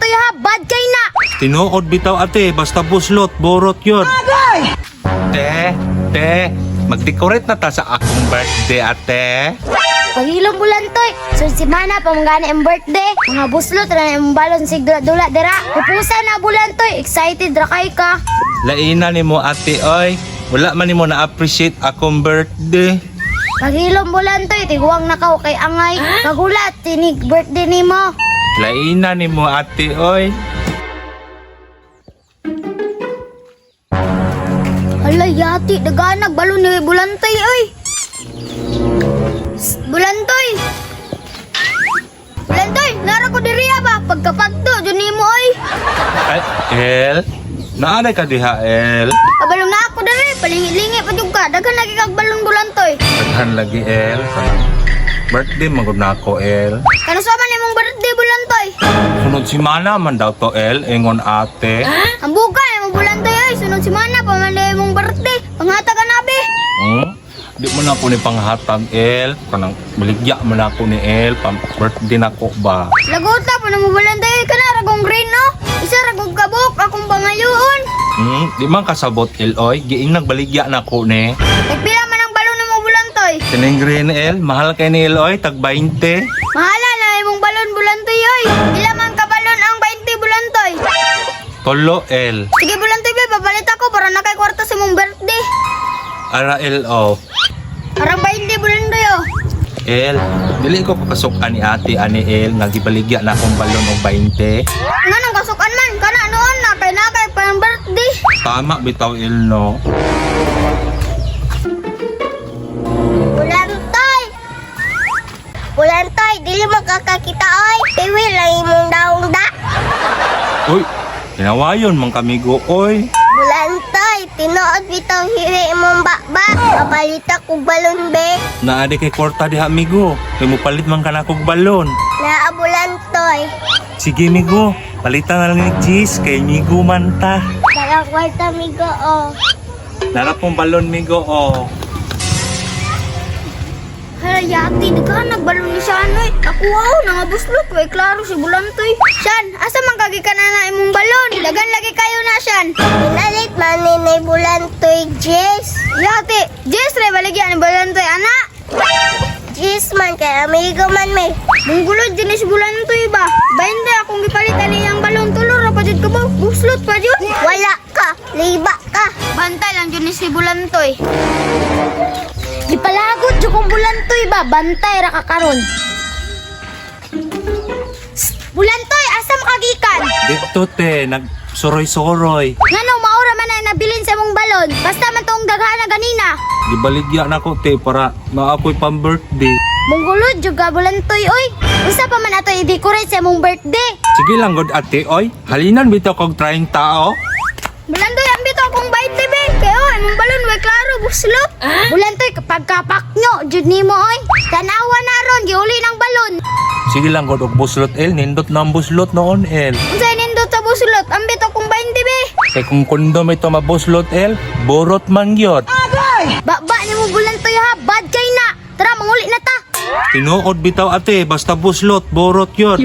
bulantoy ha, bad kay na. Tinuod bitaw ate, basta buslot, borot yun. Te, te, mag-decorate na ta sa akong birthday ate. Pagilong bulantoy, so si mana pamanggana ang birthday. Mga buslot ra na imong balon sig dula-dula dira. Pupusa na bulantoy, excited ra kay ka. Laina nimo ate oy, wala man nimo na-appreciate akong birthday. Pagilong bulantoy, tiguang na ka kay angay. Kagulat tinig birthday nimo. Laina nimo ate oy. Hala yati, daganag balon ni bulantoy oy. Psst, Bulantoy. Bulantoy, nara ko diri ba pagkapagto jud nimo oy. Ay, El, naanay ka diha El. Kabalong na ako diri, palingi-lingi pa jud ka. Daghan lagi kag balon bulantoy. Daghan lagi El. Birthday man gud nako El. Kanus-a man imong birthday bulantoy? Sunod si mana man daw to El, ingon ate. Ambuga imong bulantoy oy, sunod semana pa man imong birthday. Panghatag ka na be. Hmm? Di mo na ako ni panghatag El. Kanang baligya man ako ni El. Pang birthday na ko ba? Lagot pa na mo bulantoy kana ragong green no. Isa ragong kabuk akong pangayoon. Hmm? Di man kasabot El oy. Giing nagbaligya na ko ni. Nagpila man ang balon nimo bulantoy. Kining green El, mahal kay ni El oy, tag 20. Mahala na imong balon bulantoy oy. Ila man ka balon ang 20 bulantoy. Tolo El. Sige bulantoy be, papalit ako para nakay kwarta sa imong birthday. Ara El oh. Arang 20 bulantoy oh. El, dili ko kakasukan ni ate ani El nga gibaligya na akong balon og 20. Nganong kasukan man kana noon na kay nakay pang birthday. Tama bitaw El no. Bulantoy! Bulantoy, dili makakakita oy. Tiwi lang imong daong da. Uy, ginawayon man kamigo oy. Bulantoy, tinuod bitaw hiwi imong bakba. Papalita kog balon be. Naadi kay kwarta diha amigo. Kay mopalit man ka na kog balon. Naa bulantoy. Sige migo, palitan na lang ni cheese kay migo man ta. Dala kwarta migo oh. Nara pong balon migo oh. Hala yati, di ka nagbalon ni Sean oy. Ako oh, nangabuslot way klaro si Bulantoy. Sean, asa man kagi ka na na imong balon? Dagan lagi kayo na Sean. Pinalit man ni nay Bulantoy, Jess. Yati, Jess re baligyan ni Bulantoy ana. Jess man kay amigo man may. Munggulod jud ni si Bulantoy ba? Bainde akong gipalit ani iyang balon tulo ra pa jud ka ba? Buslot pa jud. Wala ka, liba ka. Bantay lang jud ni si Bulantoy. Gipalagot jud kong bulantoy ba, bantay ra ka karon. Sst, Bulantoy, asa makagikan? Dito te, nagsuroy-suroy. Ngano maura man ang nabilin sa imong balon? Basta man tong daghana ganina. Gibaligya na ko te para maakoy pang birthday. Munggulod jud ka bulantoy oy. Unsa pa man ato i-decorate sa imong birthday? Sige lang god ate oy, halinan bitaw kog trying tao. Bulantoy, ambit akong 20 be. Kay oh, imong balon way klaro buslot. Bulantoy, kapag kapaknyo jud nimo oy. Tanawa na ron giuli ng balon. Sige lang god og buslot El, nindot na ang buslot noon El. Unsay nindot sa buslot? Ambit akong 20 be. Kay kung kondom ito mabuslot El, borot man gyud. Ba-ba nimo bulantoy ha, bad kay na. Tara manguli na ta. Tinuod bitaw ate, basta buslot, borot yun.